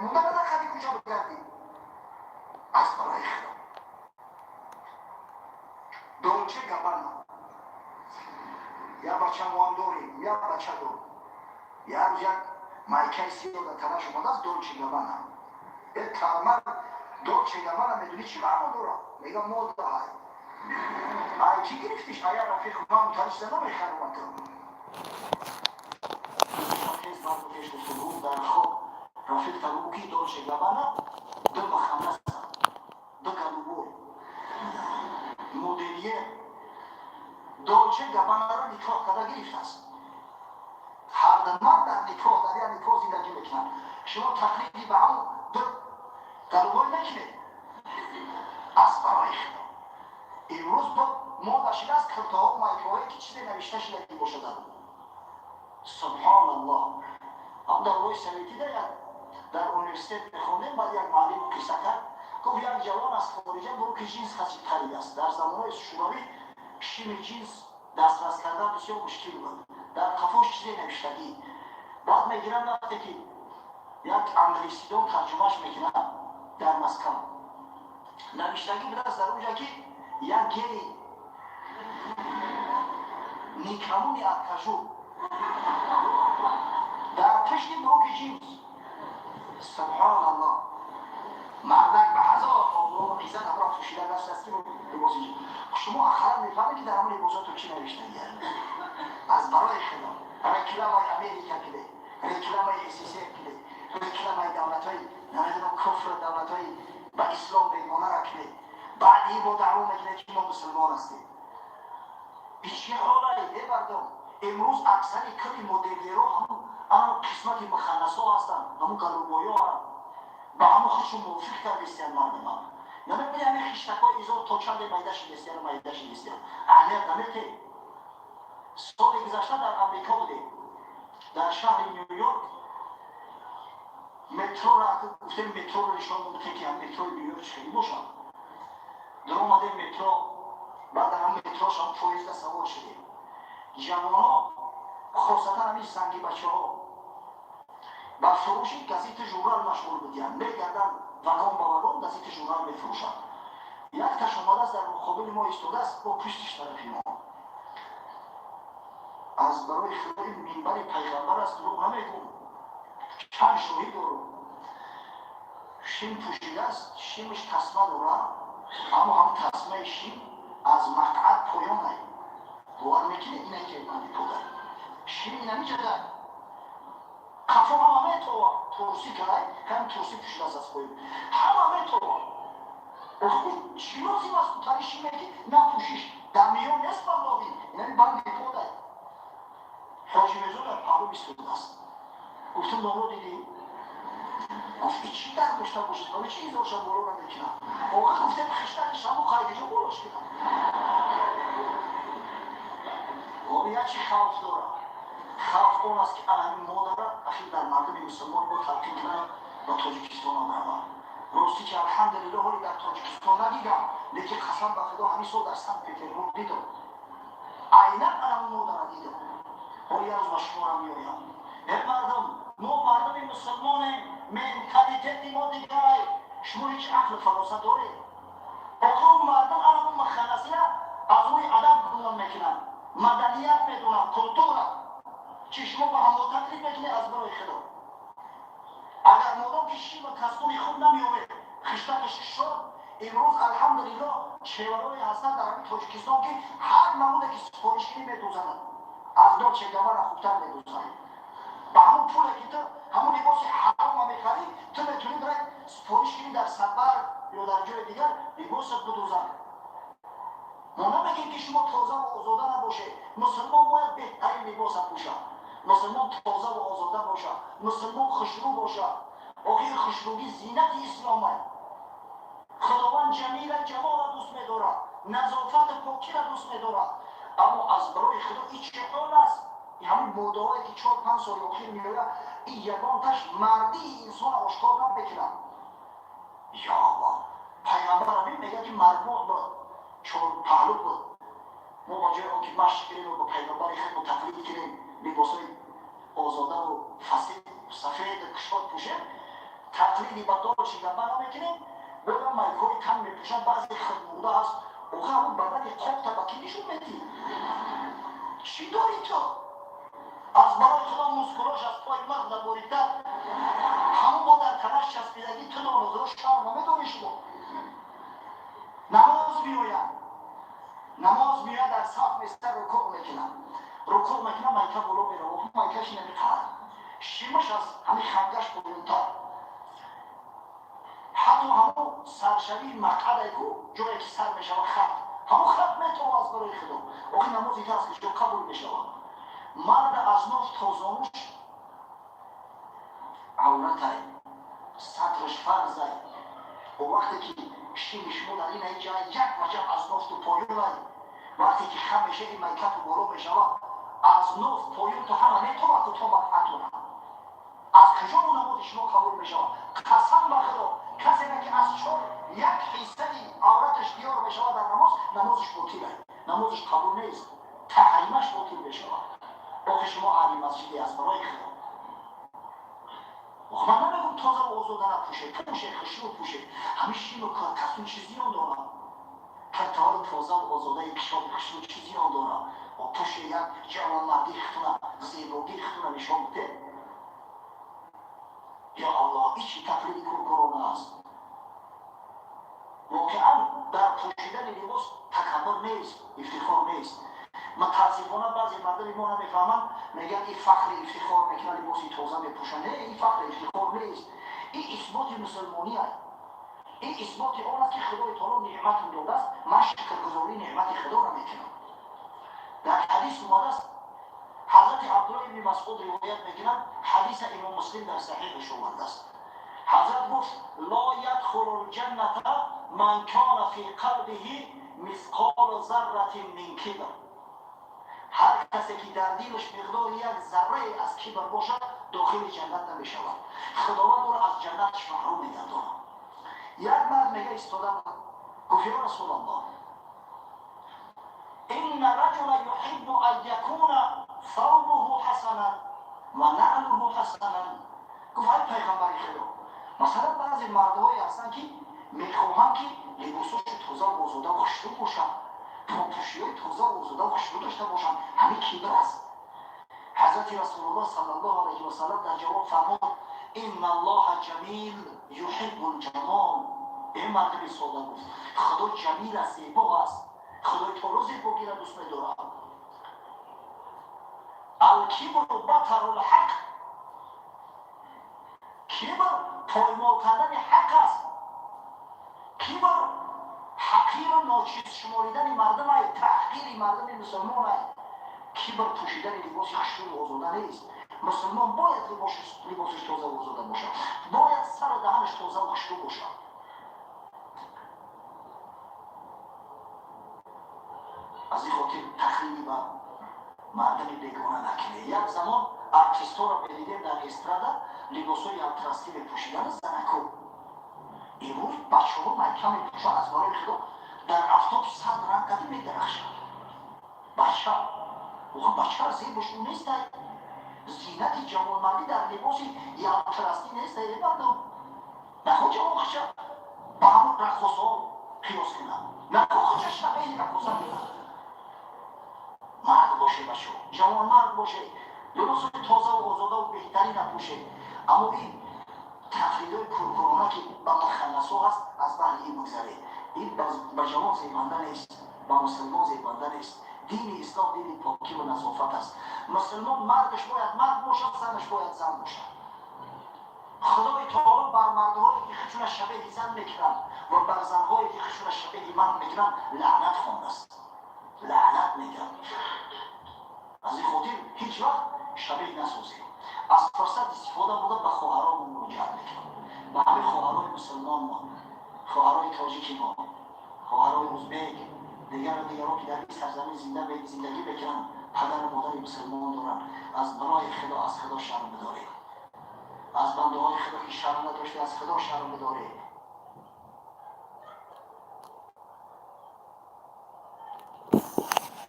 Монда ба хади кӯча бигардӣ. Аз барои Худо, Долче Габана. Я бача моам дорем, я бача дорем. Як рӯз як майкаи сиёҳ дар танаш омадааст, Долче Габана. Э, тармар, Долче Габана медонӣ чӣ маъно дорад? Мегам, мода ҳай. Ай чӣ гирифтиш? Ая рафиқ, ман мутариш намехарам ту. Тез барду пеш гуфту дар хоб рафиқ табу ки Долче Габана ду маханаса, ду голубой. Модельер Долче Габанаро никоҳ карда гирифтааст. Ҳардаман дар никоҳ, дар як никоҳ зиндагӣ мекунанд. Шумо тақлиди ба ҳамун ду голубой мекунед? Аз барои Худо, имрӯз бо мода шидааст куртаҳо, майкаҳое ки чизе навишта шидагӣ бошад. Субҳоналлоҳ, ҳам давраи советӣ да як дар университет мехондем, баъд як муаллим қисса кард, гуфт, як ҷавон аз хориҷа брюки ҷинс харидааст. Дар замонҳои Шӯравӣ шими ҷинс дастрас кардан бисёр мушкил буд. Дар қафош чизе навиштагӣ. Баъд мегиранд, вақте ки як англисидон тарҷумаш мекунад дар Москав, навиштагӣ будааст дар онҷа, ки як гей никому не откажу. Дар пишти брюки ҷинс. Субҳоналлоҳ, мардак ба ҳазор обрӯ иззат ҳамро пӯшида даст аст, ки либоси шумо ахаран мефаҳмед, ки дар ҳамон либосото чӣ навиштагия. Аз барои Худо, рекламаи Америка киде, рекламаи СССР киде, рекламаи давлатҳои, намедонам, куфр, давлатҳои ба ислом бегонара киде. Баъди бо даъво мекунед, ки мо мусулмон ҳастем. Ичи ҳолае, е мардум? Имрӯз аксари кули модельеро ҳамун ана қисмати муханнасо ҳастанд, ҳамун голубой ё ба ҳамун худшон мувофиқ кардистиян мардума. Намебини, ҳамин хиштакҳои изор то чанде майда шидистиян, майда шидистиян, аҳамият наметед. Соли гузашта дар Амрико будем, дар шаҳри Ню-Йорк. Метроро гуфтем, метроро нишон додем, ки метрои Ню-Йорк чӣ хеле бошад. Даромадем метро, баъд дар ҳам метрошам поезда савор шудем. Ҷавонҳо, хосатан ҳамин занги бачаҳо, ба фурӯши газету журнал машғул будиянд. Мегарданд вагон ба вагон, газету журнал мефурӯшанд. Якташ омадааст, дар муқобили мо истодааст, бо пуштиш тарафи мо. Аз барои Худои, минбари пайғамбар аст, дурӯғ намегӯм, чанд шоҳид дорум. Шим пӯшидааст, шимиш тасма дорад, аммо ҳам тасмаи шим аз мақъад поёнай. Бовар мекунед, ине ки мани подай шим инамиҷада қафо ҳама метова, турсӣ кай кам турсӣ пӯшидааст, аз поён ҳама метова. Охи, чӣ лозим аст тари шиме, ки напӯшиш дар миён нест? Валлоҳи, инами банди подай. Ҳоҷи Мирзо дар паҳлӯ истодааст. Гуфтам: «Домро дидӣ?» Гуфт: «Чӣ дар дошта бошад? Барои чӣ изорша боло намекунад?» Оға, гуфтем, хиштаки шабу қайдиҷо болош кунад. Ҳоли як чи хавф дорад. Хавф он аст, ки ана ҳамин модара ахир дар мардуми мусулмон бо талқин кунад, ба Тоҷикистон омрава. Ростӣ ки, алҳамдулилло, ҳоли дар Тоҷикистон надидам, лекин қасам ба Худо, ҳамин сол дар Санкт Петербург дидам, айнан ана ҳамин модара дидам. Ҳоли як рӯз ба шуморам меоям. Э мардум, мо мардуми мусулмонем, менталитети мо дигарай. Шумо ҳеҷ ақлу фаросат доред? Охир мардум ана ҳамун муханнасия аз рӯи адаб гумон мекунанд, маданият медонанд, культура. Чи шумо ба ҳамо тақлид мекунед? Аз барои Худо, агар модом ки шима костюми хуб намеёбед, хиштакаш шод. Имрӯз, алҳамдулилло, чеварое ҳастанд дар ҳамин Тоҷикистон, ки ҳар намуде ки супоришкунӣ, медӯзананд, аз Долче Габана хубтар медӯзанд. Ба ҳамун пуле ки ту ҳамун либоси ҳарома мехарӣ, ту метавонӣ бирай супориш кунӣ дар сабар ё дар ҷои дигар, либосат бидӯзанд. Мо намегем, ки шумо тозаву озода набошед. Мусулмон бояд беҳтарин либоса пӯшад, мусулмон тозаву озода бошад, мусулмон хушрӯ бошад. Охир хушрӯгӣ зинати исломай. Худованд ҷамила, ҷамолро дӯст медорад, назофату покиро дӯст медорад. Аммо аз барои Худо, и чӣ ҳол аст? Ҳамун модаҳое, ки 4-5 соли охир меояд, и ягонташ мардии инсона ошкор намекунад. Ё Аллоҳ, пайғамбар ҳамин мегӯяд, ки марбуъ буд, чорпаҳлӯ буд. Мо ба ҷои он ки машқ кунем, ба пайғамбари худ тақлид кунем, либосҳои озодаву фасид, сафеду кушод пӯшем. Тақлиди ба Долче Габбана мекунем, боям майкҳои тан мепӯшанд, баъзе худмурда аст. Охир ҳамун бадани қопта ба кӣ нишон медиҳӣ? Чӣ дорӣ ту? Аз барои худо мускулош аз пои мағз наборидтар, ҳамун бо дар танаш часпидагӣ ту донозо шарм намедонӣ шумо. Намоз меояд, намоз меояд, дар саф места, рукӯъ мекунад, рукӯъ мекунад, майка боло меравад, майкаш намеқарад, шимаш аз ҳамин хангаш поёнтар, ҳатто ҳамун саршавии мақъадай ку, ҷое ки сар мешавад хат, ҳамун хат метова аз барои худо. Охир намози ту аз куҷо қабул мешавад? Мард аз ноф то зонуш авратай, сатраш фарзай. О вақте ки шими шумо дар ин ҷай як ваҷаб аз ноф то поёнай, вақте ки хам меша, ин майкату боло мешавад, аз ноф поён то ҳама метова ку то мақъатуна. Аз куҷо намози шумо қабул мешавад? Қасам ба худо, касе ки аз чор як ҳиссаи авраташ диёр мешавад дар намоз, намозаш ботил, намозаш қабул нест, таҳримаш ботил мешавад. Охи шумо аҳли масҷиде аз барои худо. Ман намегум тоза ва озода напӯшед, пӯшед, хушрӯ пӯшед. Ҳамин шиму касун чӣ зиён дорад? Картаҳои тоза ва озодаи кишоби хушрӯ чӣ зиён дорад? Пӯше, як ҷавонмардии худтуна, зебогии худтуна нишон бидед. Ё Аллоҳ, ин чӣ тақлиди куркурона аст? Воқеан дар пӯшидани либос такаббур нест, ифтихор нест. Мутаассифона баъзе мардуми мо намефаҳманд, мегӯянд ин фахри ифтихор мекунад, либоси тоза мепӯшад. Не, ин фахри ифтихор нест, ин исботи мусулмонӣ аст, ин исботи он аст ки Худои таоло неъматам додааст, ман шукргузории неъмати Худоро мекунам. Дар ҳадис омадааст, ҳазрати Абдулло ибни Масъуд ривоят мекунад, ҳадиса Имом Муслим дар саҳиҳаш овардааст. Ҳазрат гуфт: ло ядхулу лҷанната ман кана фи қалбиҳи мисқолу зарратин мин кибр. Ҳар касе ки дар дилаш миқдори як заррае аз кибр бошад, дохили ҷаннат намешавад, Худованд ӯро аз ҷаннаташ маҳрум мегардонад. Як мард мега истода гуфт: ё Расулаллоҳ, инна раҷула юҳиббу ан якуна савбуҳу ҳасанан ва наълуҳу ҳасанан. Гуфт: ай пайғамбари Худо, масалан баъзе мардҳое ҳастанд ки мехоҳанд ки либосошо тоза ва озода ва хушрӯ бошад, попӯшиҳои тоза ва озода ва хушрӯ дошта бошанд, ҳамин кибр аст. Ҳазрати Расулуллоҳ саллаллоҳу алайҳи васаллам дар ҷавоб фармуд: инна Аллоҳа ҷамил юҳиббу лҷамол. Ин мардуми сода, гуфт, Худо ҷамил аст, зебо аст, Худои таоло зебогиро дӯст медорад. Алкибру батару лҳақ, кибр поймол кардани ҳақ аст, кибр ҳақиру ночиз шуморидани мардум ай, таҳқири мардуми мусулмон ай. Кибр пӯшидани либоси хушрӯю озода нест. Мусулмон бояд либосаш тоза ва озода бошад, бояд сару даҳанаш тоза ва хушрӯ бошад. Аз ин хотир тақлиди ба мардуми бегона накунед. Як замон артистҳоро медидем дар эстрада, либосҳои ялтрастӣ мепӯшиданд занако. Имрӯз бачаҳо майка мепӯшанд, аз барои худо дар афтоб сад ранг кади медарахшад бача. Охир бачаро зебош ӯ нестай, зинати ҷавонмардӣ дар либоси ялтрастӣ нестай. Е мардум, нахо ҷавон хуча ба ҳамон раққосҳо қиёс кунад, нахо хуча шабеҳи раққоса кунад. Мард боше, бачо, ҷавонмард боше, либоси тоза ва озода ва беҳтарин напӯшед, аммо ин тақлидои куркурона ки ба муханнасо ҳаст, аз баҳри ин бигзаред. Ин ба ҷавон зебанда нест, ба мусулмон зебанда нест. Дини ислом дини покӣ ва назофат аст. Мусулмон мардаш бояд мард бошад, занаш бояд зан бошад. Худои таоло бар мардҳое ки худшуна шабеҳи зан мекунанд ва бар занҳое ки худшуна шабеҳи мард мекунанд лаънат хондааст, лаънат мегӯяд. Аз ин хотир ҳеҷ вақт шабеҳ насозед. Аз фурсат истифода бурда ба хоҳаронмон муроҷиат мекунам, ба ҳамин хоҳарои мусулмон мо, хоҳарои тоҷики мо, хоҳарои узбек, дигару дигарон ки дар ин сарзамин зиндагӣ мекунанд, падару модари мусулмон доранд. Аз барои Худо аз Худо шарм бидоред. Аз бандаҳои Худо ки шарм надоште, аз Худо шарм бидоред.